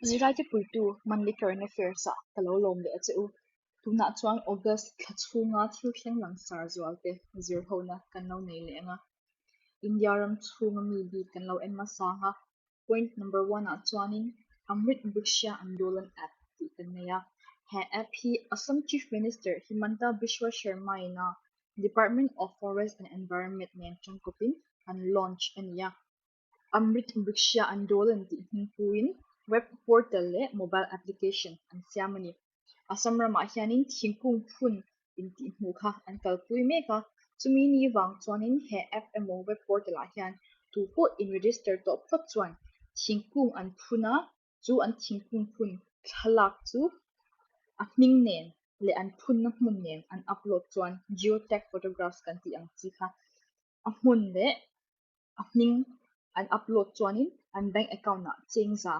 Zirlaite puitu Monthly Current Affairs-ah ka lo lawm leh a che u. Tunah chuan August thla chhunga thil thleng langsar zualte zirhona kan lo nei leh ang a. India ram chhunga mi bik kan lo en hmasa ang a. Point number one-ah chuanin Amrit Briksha Andolan App tih kan nei a. He app hi Assam Chief Minister Himanta Biswa Sharma-in a Department of Forest and Environment nen tangkawpin an launch a ni a. Amrit Briksha Andolan tih hmingpuiin web portal leh mobile application an siam a ni. Assam ramah hianin thingkung phun intihhmuh kha an kalpui mek a, chumi ni vang chuanin he app emaw web portal ah hian tu pawh in register tawh phawt chuan thingkung an phun a, chu an thingkung phun thlalak chu a hming nen leh an phunna hmun nen an upload chuan geotag photographs kan tih ang chi kha a hmun leh a hming an upload chuanin an bank account ah cheng za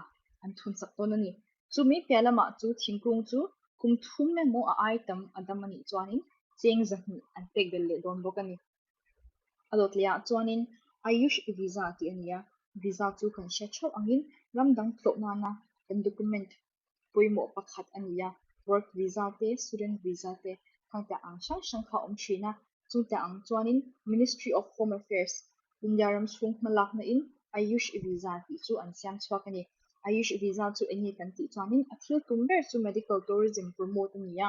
an thun sak dawn a ni. Chumi piah lamah chu thingkung chu kum thum emaw a ai tam a dam a nih chuanin cheng zahnih an pek belh leh dawn bawk a ni. A dawt leh ah chuanin Ayush Visa tih a ni a, visa chu kan hria theuh angin ram dang tlawh nana kan document pawimawh pakhat a ni a, work visa te, student visa te khangte ang hrang hrang kha a awm thin a, chungte ang chuanin Ministry of Home Affairs, India ram chhung hmalakna in Ayush visa tih chu an siam chhuak a ni. Ayush visa chu eng nge kan tih chuanin a thil tum ber chu medical tourism promote a ni a,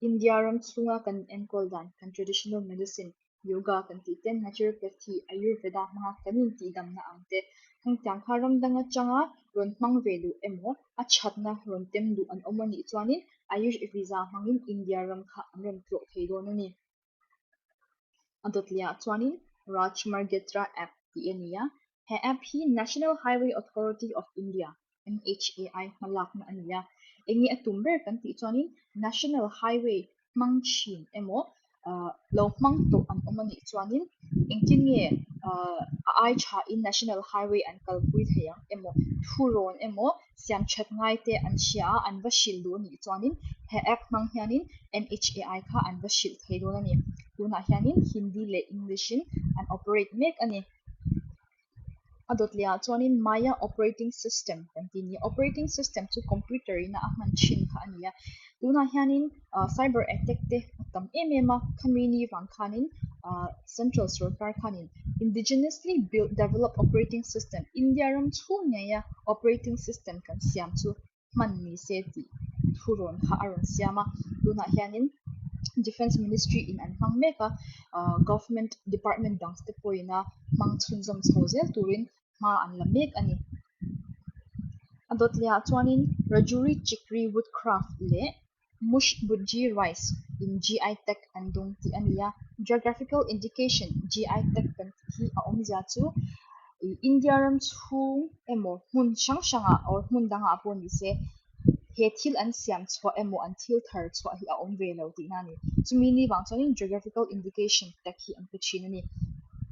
India ram chhunga kan enkawl dan, kan traditional medicine, yoga kan tih te, naturopathy, ayurveda hmanga kan intihdamna ang te, hengtiang kha ram dang atanga rawn hmang ve duh emaw, a thatna rawn tem duh an awm a nih chuanin Ayush visa hmangin India ram kha an rawn tlawh thei dawn a ni. A dawt lehah chuanin Rajmargetra app tih a ni a, he app hi National Highway Authority of India, NHAI, hmalakna a ni a. Enge a tum ber kan tih chuanin National Highway hmang thin emaw lo hmang tawh an awm a nih chuanin engtin nge a ai thain National Highway an kalpui thei ang emaw thurawn emaw siam that ngai te an hria a, an va hrilh duh a nih chuanin he app hmang hianin NHAI kha an va hrilh thei dawn a ni. Tunah hianin Hindi leh English in an operate mek a ni. A dawt leh ah chuanin Maya operating system kan tih ni. Operating system chu computer ina a hman thin kha a ni a. Tunah hianin cyber attack te a tam em em a, khami ni vang khanin central sorkar khanin indigenously built developed operating system India ram chhung ngeia operating system kan siam chu hman ni se tih thurawn kha a rawn siam a. Tunah hianin Defence Ministry in an hmang mek a, government department dang te pawhin a hmang chhunzawm chho zel turin hma an la mek a ni. A dawt leh ah chuanin Rajuri Chikri Woodcraft leh Mush Budji Rice in GI tag an dawng tih a ni a. Geographical Indication, GI tag kan tih hi a awmzia chu ih India ram chhung emaw hmun hrang hrangah or hmun dangah pawh ni se he thil an siam chhuah emaw an thil thar chhuah hi a awm ve lo tihna a ni. Chumi ni vang chuanin Geographical Indication tag hi an pe thin a ni.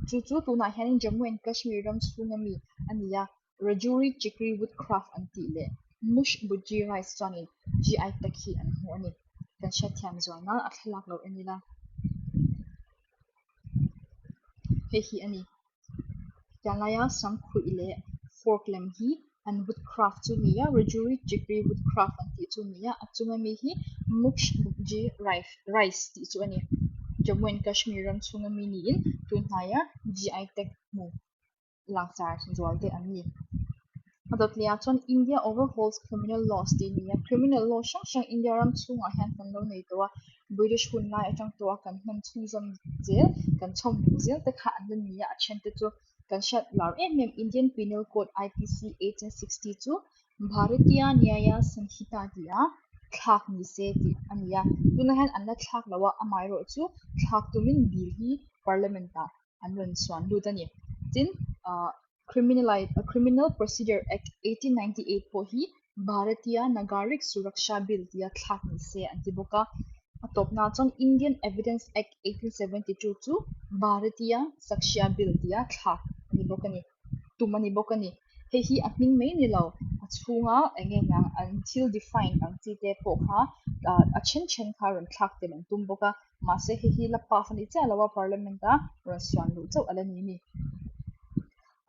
Chu chu tunah hianin Jammu and Kashmir ram chhunga mi a ni a, Rajuri Chikri Woodcraft an tih leh Mush Budji Rice chuanin GI tag hi an hmu a ni. Kan hriatthiam zual nan a thlalak lo en ila. Hei hi a ni. Tianglaia samkhuih leh fork lem hi an woodcraft chu ni a, Rajuri Chikri Woodcraft an tih chu ni a, a chunga mi hi Mush Budji Rice tih chu a ni. Jammu and Kashmir ram chhunga mi niin tunhnaia GI tag hmu. langsar zual te an ni. A dawt leh ah chuan India overhauls criminal laws tih a ni a, criminal law hrang hrang India ram chhungah hian kan lo nei tawh a, British hun lai atang tawh a kan hman chhunzawm zel kan chhawm hnung zel te kha an la ni a, a then te chu kan hriat lar em em Indian Penal Code IPC 1860 chu Bharatiya Nyaya Sanhita tih a thlak ni se tih a ni a, tunah hian an la thlak lo a, amaherawhchu thlak tumin bill hi Parliament ah an rawn suan lut a ni. Tin, ah Criminal Procedure Act 1898 pawh hi Bharatiya Nagarik Suraksha Bill tia thlak ni se an ti bawk a. A tawpna chuan Indian Evidence Act 1872 chu Bharatiya Sakshya Bill tia thlak a ni bawk a ni. Tum a ni bawk a ni. Hei hi a hming mai ni lo, a chhunga eng nge niang an thil define ang chi te pawh kha a then then kha rawn thlak tel an tum bawk a. Mahse hei hi la pass a ni chiah lo a, parliament a rawn suan luh chauh a la ni a ni.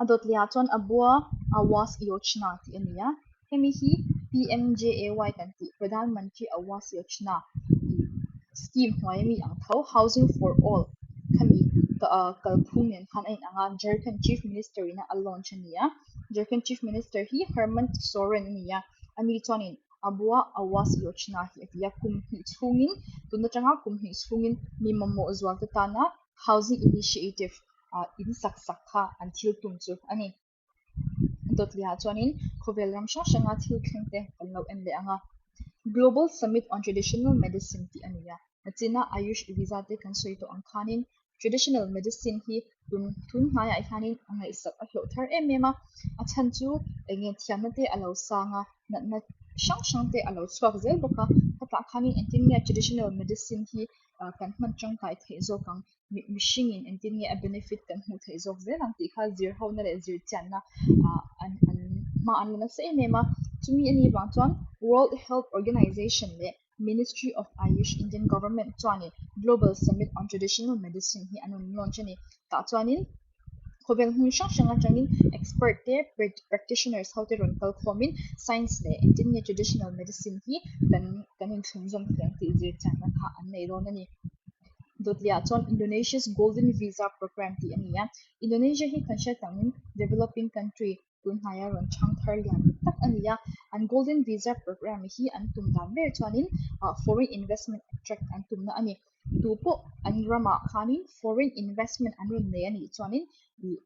A dawt leh ah chuan a bua Awas Yojana tih a ni a, hemi hi PMJAY kan tih Pradhan Mantri Awas Yojana scheme hnuai ami ang tho Housing for All khami kalphung nen khan a inang a, Jharkhand Chief Minister ina a launch a ni a, Jharkhand Chief Minister hi Hemant Soren a ni a, ani chuanin Abua Awas Yojana hi a ti a, kum hnih chhungin tun atanga kum hnih chhungin mi mamawh zualte tana Housing Initiative in sak sak kha an thil tum chu a ni. Dawtliah chuanin khawvel ram hrang hranga thil thleng te kan lo en leh ang a. Global Summit on Traditional Medicine tih a ni a, nachina Ayush visa te kan sawi tawh ang khanin Traditional Medicine hi tun tun hnaiah hianin a ngaihsak a hlawh thar em em a, a chhan chu eng nge thiamna te a lo sang a, natna hrang hrang te a lo chhuak zel bawk a, hetah khanin engtin nge Traditional Medicine hi kan hman tangkai theih zawk ang mihringin engtin nge a benefit kan hmuh theih zawk zel ang tih kha zir hona leh zir chianna ah an an hma an la nasa em em a, chumi a nih vang chuan World Health Organization leh Ministry of Ayush Indian Government chuanin Global Summit on Traditional Medicine hi an rawn launch a ni. Tah chuanin khawvel hmun hrang hrang atangin expert te practitioners ho te rawn kal khawmin science leh engtin nge traditional medicine hi kan kan inthlunzawm thei ang tih zir chianna kha an nei dawn a ni. Dawtliah chuan Indonesia's Golden Visa Programme tih a ni a, Indonesia hi kan hriat angin developing country tun hnaia rawn chhang thar lian tak a ni a, an Golden Visa Programme hi an tum dan ber chuanin foreign investment attract an tumna a ni. Tu pawh an ramah khanin foreign investment an rawn nei a nih chuanin ih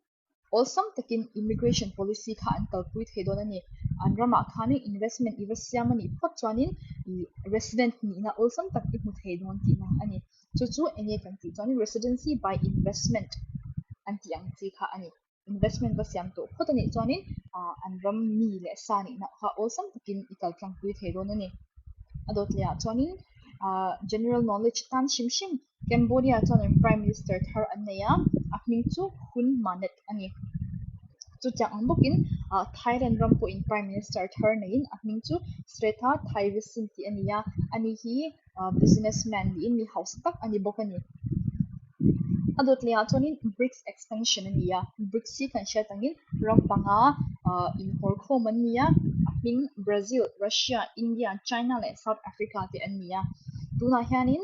Awlsam takin immigration policy kha an kalpui thei dawn a ni. An ramah khanin investment i va siam a nih phawt chuanin ih resident nihna awlsam tak i hmu thei dawn tihna a ni. Chu chu eng nge kan tih chuanin residency by investment an tih ang chi kha a ni. Investment va siam tawh phawt a nih chuanin ah an ram mi leh sa nihna kha awlsam takin i kal tlangpui thei dawn a ni. A dawt leh ah chuanin ah general knowledge tan hrim hrim Cambodia chuanin Prime Minister thar an nei a, a hming chu Hun Manet a ni. Chutiang ang bawkin ah Thailand ram pawhin Prime Minister thar neiin a hming chu Srettha Thavisin tih a ni a, ani hi ah businessman niin mi hausa tak a ni bawk a ni. A dawt leh ah chuanin BRICS expansion a ni a, BRICS hi kan hriat angin ram panga ah inhawr khawm an ni a, a hming Brazil, Russia, India, China leh South Africa te an ni a. Tunah hianin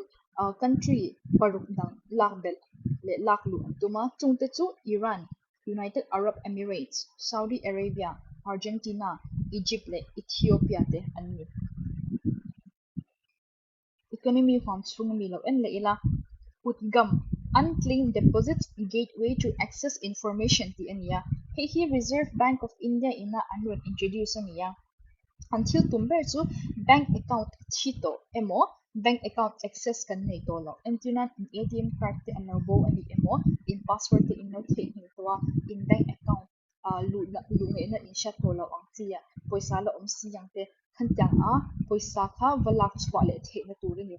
country paruk dang lak belh leh lak luh an tum a, chungte chu Iran, United Arab Emirates, Saudi Arabia, Argentina, Egypt leh Ethiopia te an ni. Economy huam chhung ami lo en leh ila, Udgam, Unclaimed Deposits Gateway to Access Information tih a ni a, hei hi Reserve Bank of India ina an rawn introduce a ni a. An thil tum ber chu bank account thi tawh emaw bank account access kan nei tawh loh entir nan in atm card te an lo bo a ni emaw in password te in lo theihnghilh tawh a in bank account ah luhna luh ngaihna in hriat tawh loh ang chi ah pawisa la awm si ang te khatiang a pawisa kha va lak chhuah leh theihna tur a ni.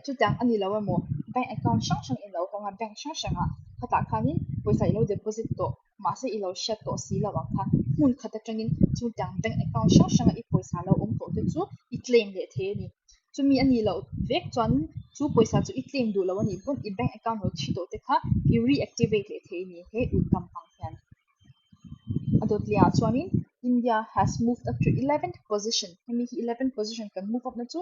Chutiang a ni lo emaw bank account hrang hrang in lo hawng a bank hrang hrang ah khatah khanin pawisa i lo deposit tawh mahse i lo hriat tawh si lo ang kha hmun khat atangin chutiang bank account hrang hrang a i pawisa lo awm tawh te chu i claim leh thei a ni. Chumi a nih loh vek chuan chu pawisa chu i claim duh lo a nih pawn i bank account lo thi tawh te kha i reactivate leh thei a ni he utgam hmang hian. A dawt leh ah chuanin India has moved up to eleventh position hemi hi eleventh position kan move up na chu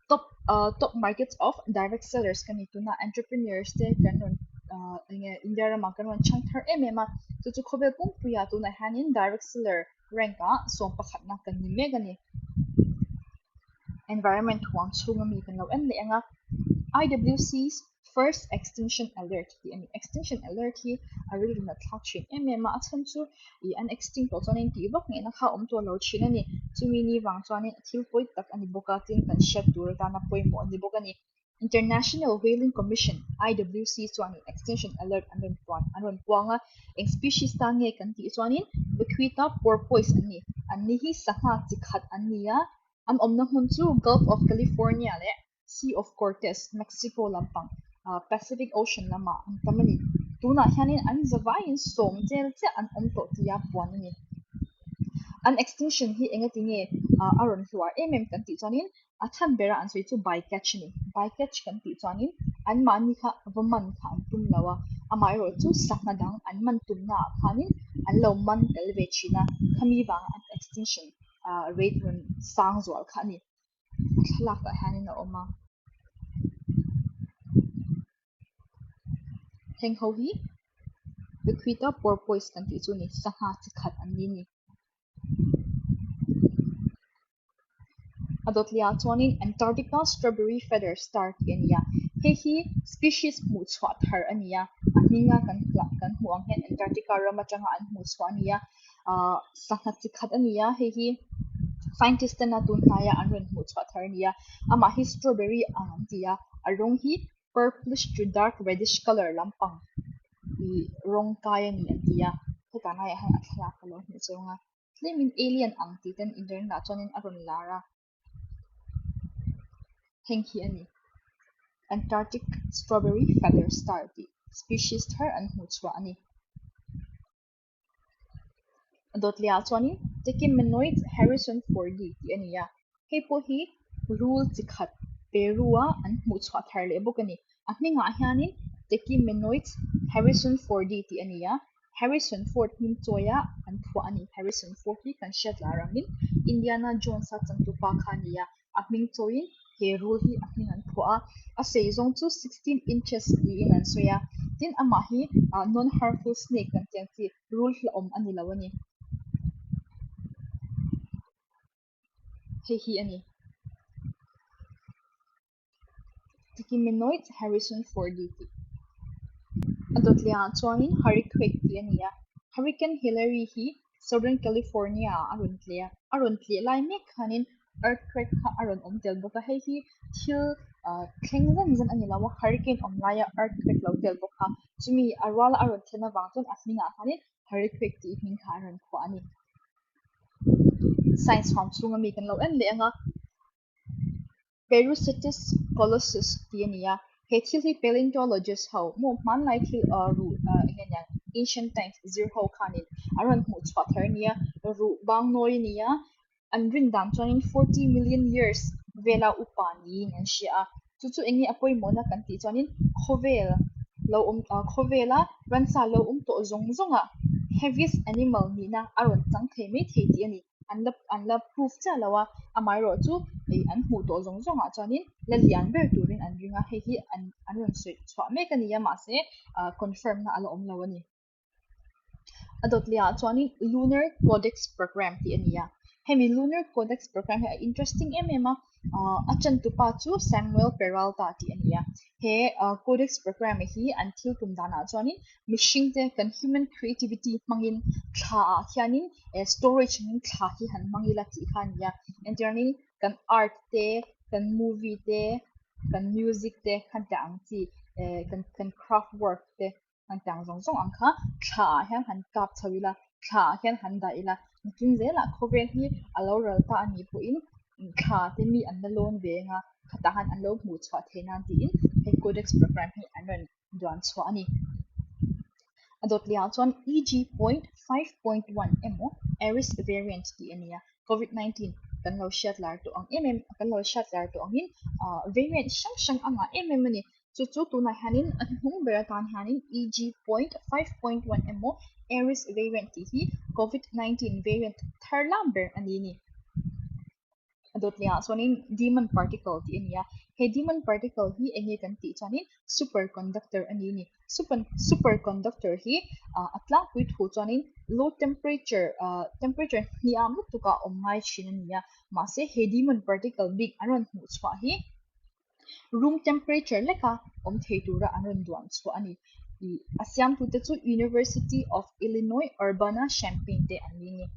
top ah top markets of direct sellers kan ni tuna entrepreneurs te kan rawn ah eng nge India ramah kan rawn chhang thar em em a chu chu khawvel pumpuiah tunah hianin direct seller rank ah sawm pakhatna kan ni mek a ni. Environment huang chhunga mi kan lo en leh ang a I_W_C's First extinction alert tih a ni. Extinction alert hi a rilru nat thlak thin em em a, a chhan chu ih an extinct tawh chuanin tih vak ngaihna kha a awm tawh lo thin a ni. Chumi ni vang chuanin thil pawi tak a ni bawk a, tin kan hriat tur atana pawimawh a ni bawk a ni. International Whaling Commission, IWC, chuanin extinction alert an rawn puan an rawn puang a, eng species tan nge kan tih chuanin Vaquita porpoise an ni. Anni hi sangha chi khat an ni a, an awmna hmun chu Gulf of California leh Sea of Cortez, Mexico lampang, Pacific Ocean lamah an tam a ni. Tunah hianin an zavaiin sawm vel chiah an awm tawh tia puan a ni. An extinction hi engati nge a rawn hluar em em kan tih chuanin a chhan bera an sawi chu bycatch a ni. Bycatch kan tih chuanin anmahni kha va man kha an tum lo a, amaherawh chu sangha dang an man tumnaah khanin an lo man tel ve thin a, khami vanga an extinction. Rate rawn sang zual kha a ni. A thlalakah hianin a awm a. Heng ho hi Vaquita porpoise kan tih chu a ni. Sangha chi khat an ni a ni. A dawt leh ah chuanin Antarctica strawberry feather star tih a ni a. Hei hi species hmuh chhuah thar a ni a. A hminga kan kan hmuh ang hian Antarctica ram atanga an hmuh chhuah a ni a. Ahh sangha chi khat a ni a hei hi scientist tena tun hnaia an rawn hmuh chhuah thar a ni a amah hi strawberry ang an ti a a rawng hi purplish to dark reddish colour lampang ih rawng kai a ni an ti a hetah laiah hian a thlalak ka lo hmuh cheng a tlemin alien ang tih ten internet ah chuanin a rawn lar a heng hi a ni Antarctic strawberry feather star tih species thar an hmuh chhuah a ni. A dawt leh ah chuanin Tachymenoides harrisonfordi tih a ni a, hei pawh hi rul chi khat Peru a an hmuh chhuah thar leh bawk a ni. A hmingah hianin Tachymenoides harrisonfordi tih a ni a, Harrison Ford hming chawia an phuah a ni. Harrison Ford hi kan hriat lar angin Indiana Jones a changtupa kha a ni a, a hming chawiin he rul hi a hming an phuah a, a sei zawng chu 16 inches niin an sawi a, tin amah hi non harmful snake kan tih ang chi rul hlauhawm a ni lo a ni. Hei hi a ni. Tachymenoides Harrison Fordi tih a dawt leh ah chuanin Hurricane tih a ni a, Hurricane Hilary hi Southern California ah a rawn tleh a, a rawn tleh lai mek khanin earthquake kha a rawn awm tel bawk a, hei hi thil ah thleng zan zan a ni lo a, hurricane awm laia earthquake lo tel bawk kha chumi a ruala a rawn thlen avang chuan a hmingah khanin hurricane tih hming kha a rawn phuah a ni. Science huam chhunga mi kan lo en leh ang a. Perucetus colossus tih a ni a, he thil hi paleontologist ho maw hmanlai thil ruh eng nge niang ancient times zir ho khanin an rawn hmuh chhuah thar a ni a, ruh bang nawi a ni a, an rin dan chuanin 40 million years vela upa niin an hria a, chu chu eng nge a pawimawhna kan tih chuanin khawvel lo awm khawvela ransa lo awm tawh zawng zawngah heaviest animal nihna a rawn chang thei maithei tih a ni. An la an la proof chiah lo a, amaherawh chu ih an hmuh tawh zawng zawng ah chuanin la lian ber turin an ring a, hei hi an an rawn sawi chhuah mek a ni a mahse ah confirm na a la awm lo a ni. A dawt leh ah chuanin lunar codex program tih a ni a, hemi lunar codex program hi a interesting em em a, ah a chantupa chu Samuel Peralta tih a ni a, he ah codex program hi an thil tum danah chuanin mihring te kan human creativity hmangin thla ah hianin eh storage angin thla hi han hmang ila tih kha a ni a entirangin kan art te kan movie te kan music te khan tih ang chi eh kan kan craft work te han tih ang zawng zawng ang kha thla ah hian han kap chho ila thla ah hian han dah ila nitin zelah khawvel hi a lo ral ta a nih pawhin thla te mi an la lawn ve ang a khatah han an lo hmuh chhuah theih nan tiin he codex program hi an rawn duan chhuah a ni. A dawt leh ah chuan EG.5.1 emaw Aris variant tih a ni a, Covid 19 kan lo hriat lar tawh ang em em kan lo hriat lar tawh angin ah variant hrang hrang a ngah em em a ni. Chu chu tunah hianin a hnuhnung ber atan hianin EG.5.1 emaw Aris variant tih hi Covid 19 variant thar lam ber a ni a ni. A dawt leh ah chuanin demon particle tih a ni a, he demon particle hi eng nge kan tih chuanin super conductor a ni a ni. Super super conductor hi ah a tlangpui thu chuanin low temperature ah temperature hniam lutuk ah awm ngai thin a ni a, mahse he demon particle bik an rawn hmuh chhuah hi room temperature leka awm thei tura an rawn duan chhuah a ni. Ih a siamtute chu University of Illinois Urbana-Champaign te an ni a ni.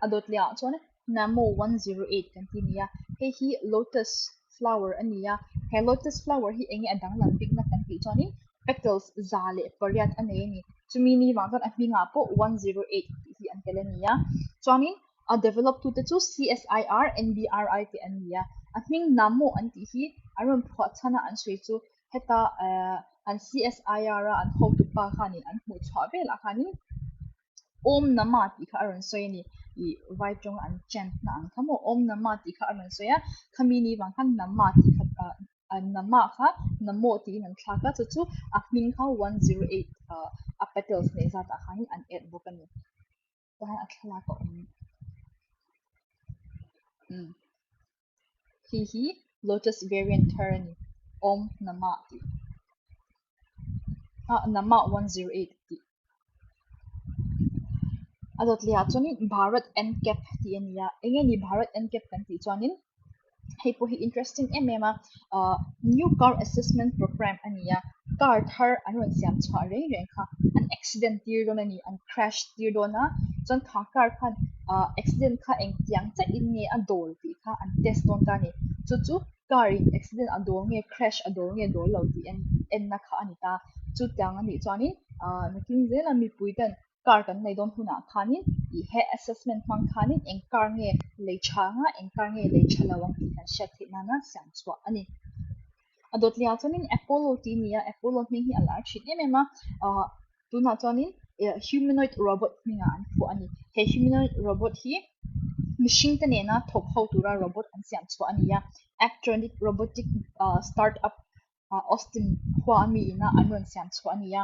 A dawt leh ah chuan Namo 108 kan ti a ni a, hei hi lotus flower a ni a, he lotus flower hi eng nge a danglam bik na kan tih chuanin petals 108 a nei a ni, chumi ni vang chuan a hmingah pawh 108 tih hi an tel a ni a, chuanin a develop tute chu CSIR NBRI te an ni a, a hming Namo an tih hi an rawn phuah chhan a an sawi chu Heta an CSIR a an hotupa khanin an hmuh chhuah velah khanin Om Namah tih kha a rawn sawi a ni. Ih vai tawnga an chant na ang kha maw Om Namah tih kha a rawn sawi a, khami ni vang khan Namah tih kha Namah kha Namo tiin an thlak a, chu chu a hming kha 108 a petals neih zatah khanin an add bawk a ni. Tah hian a thlalak a awm umm hei hi lotus variant thar a ni Om Namah tih ah Namah 108 tih a dawt leh ah chuanin Bharat N-cap tih a ni a eng nge ni Bharat N-cap kan tih chuanin hei pawh hi interesting em em a ahh new car assessment programme a ni a car thar an rawn siam chhuah reng reng kha an accident tir dawn a ni an crash tir dawn a chuan kha car khan ahh accident kha engtiang chiah in nge a dawl tih kha an test dawn ta a ni chu chu car in accident a dawl nge crash a dawl nge dawl lo tih en enna kha a ni ta chutiang a nih chuanin ahh nakin zela mipui ten car kan nei dawn hunah khanin ih he assessment hmang khanin eng car nge lei tha anga eng car nge lei tha lo ang tih kan hriat theih nana siam chhuah a ni. A dawt lehah chuanin Apollo tih a ni a, Apollo hming hi a lar thin em em a, ahh tunah chuanin humanoid robot hmingah an phuah a ni. He humanoid robot hi mihring te nena thawk ho tura robot an siam chhuah a ni a, Apptronik robotic start up Austin khua a mi ina an rawn siam chhuah a ni a,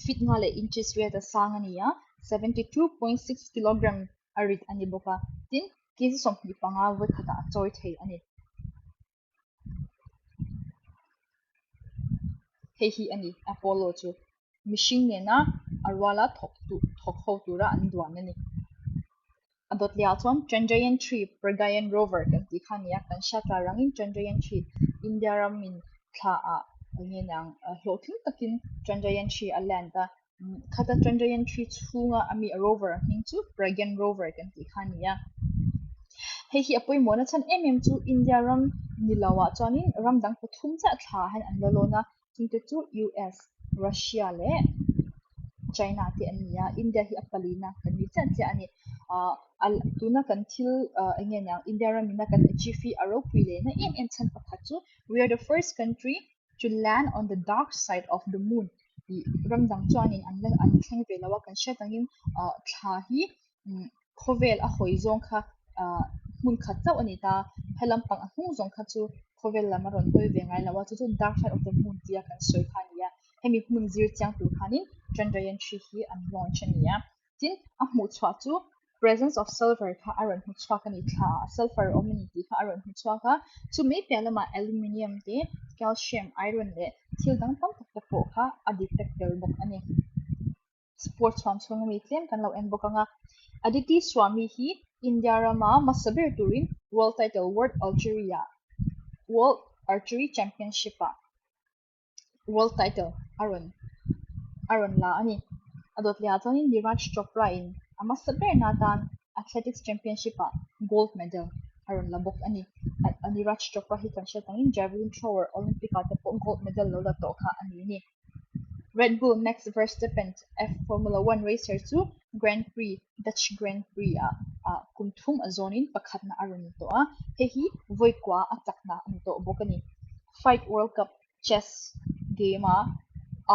feet nga leh inches riat a sang a ni a, 72.6 kilogram a rit a ni bawk a, tin kg 25 vawi khatah a chawi thei a ni. Hei hi a ni Apollo chu mihring nena a ruala thawk thawk ho tura an duan a ni. A dawt lehah chuan Chandrayaan 3 Pragyan rover kan tih kha a ni a, kan hriat lar angin Chandrayaan 3 India ramin thla ah eng nge niang hlawhtling takin Chandrayaan 3 a land a, khata Chandrayaan 3 chhunga a mi rover hming chu Pragyan rover kan tih kha a ni a. Hei hi a pawimawhna chhan em em chu India ram ni lo ah chuanin ram dang pathum chiah thla ah hian an la lawn a, chungte chu US, Russia leh China te an ni a, India hi a palina kan ni chiah chiah a ni. Ahh tuna kan thil eng nge niang India ramina kan achieve hi a ropui lehna em em chhan pakhat chu we are the first country to land on the dark side of the moon tih ram dang chuanin an la an thleng ve lo a, kan hriat angin ahh thla hi khawvel a hawi zawng kha ahh hmun khat chauh a ni ta, he lampang a hnung zawng kha chu khawvel lam a rawn hawi ve ngai lo a, chu chu dark side of the moon tia kan sawi kha a ni a, hemi hmun zir chiang tur khanin Chandrayaan 3 hi an launch a ni a, tin a hmuh chhuah chu presence of sulphur kha a rawn hmu chhuak a ni, thla ah sulphur a awm a ni tih kha a rawn hmu chhuak a, chu mai piah lamah aluminium te, calcium, iron leh thil dang tam tak te pawh kha a detect tel bawk a ni. Sports huam chhung ami tlem kan lo en bawk ang a. Aditi Swami hi India rama hmasa ber turin World Title World Archery ah World Archery Championship ah World Title a rawn a rawn la a ni. A dawt lehah chuanin Neeraj Chopra in a hmasa berna atan Athletics Championship ah Gold Medal a rawn la bawk a ni. Neeraj Chopra hi kan hriat angin Javelin Thrower Olympic ah te pawh Gold Medal lo la tawh kha a ni a ni. Red Bull Max Verstappen F Formula One racer chu Grand Prix Dutch Grand Prix ah ah kum thum a zawnin pakhatna a rawn ni tawh a, hei hi vawi kua a chakna a ni tawh bawk a ni. FIDE World Cup Chess game ah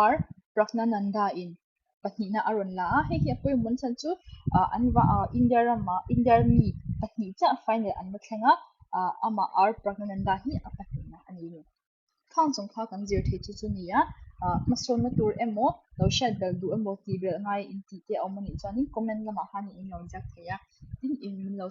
R Praggnanandhaa in pahnihna a rawn la a, hei hi a pawimawh chhan chu ah an va ah India ramah India mi pahnih chiah final an la thleng a, ah amah R Praggnanandhaa hi a pahnihna a ni a ni. Khang chung kha kan zir thei chu chu ni a, hmasawnna tur emaw lo hriat belh duh emaw tih belh ngai in tih te a awm anih chuanin comment lamah khan in lo ziak thei a, tin in min lo.